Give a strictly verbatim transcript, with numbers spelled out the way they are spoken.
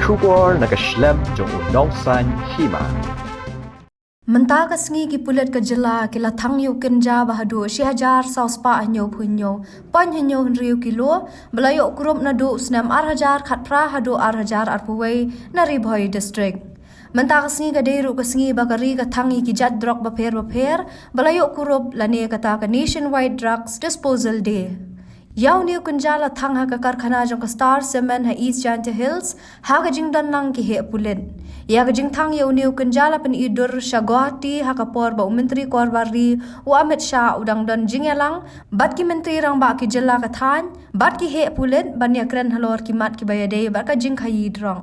Khubor na ka shlem jong u nongsan hima. Mynta ka sngi ki pulit ka jylla ki la thang ïa u kynja ba haduh shi hajar saw spah hynñiew phew hynñiew point hynñiew hynriew kilo ba la ïoh kurup naduh u snem ar hajar khatphra haduh ar hajar arphew wei na Ri Bhoi District. Mynta ka sngi ka dei ruh ka sngi ba ka ri ka thang ïa ki jait drok bapher bapher ba la ïoh kurup lane kata ka Nationwide Drugs Disposal Day. Ïa une u kynja la thang ha ka karkhana jong ka Star Cement ha East Jaintia Hills ha ka jingdon lang ki heh pulit. Ïa ka jingthang ïa une u kynja la pyni dur sha Guwahati ha ka por ba u Myntri Korbar Ri u Amit Shah u dang don jingïalang bad ki myntri rangbah ki jylla ka thaiñ bad ki heh pulit ban ïakren halor ki mat kiba ïadei bad ka jingkhaïi drok.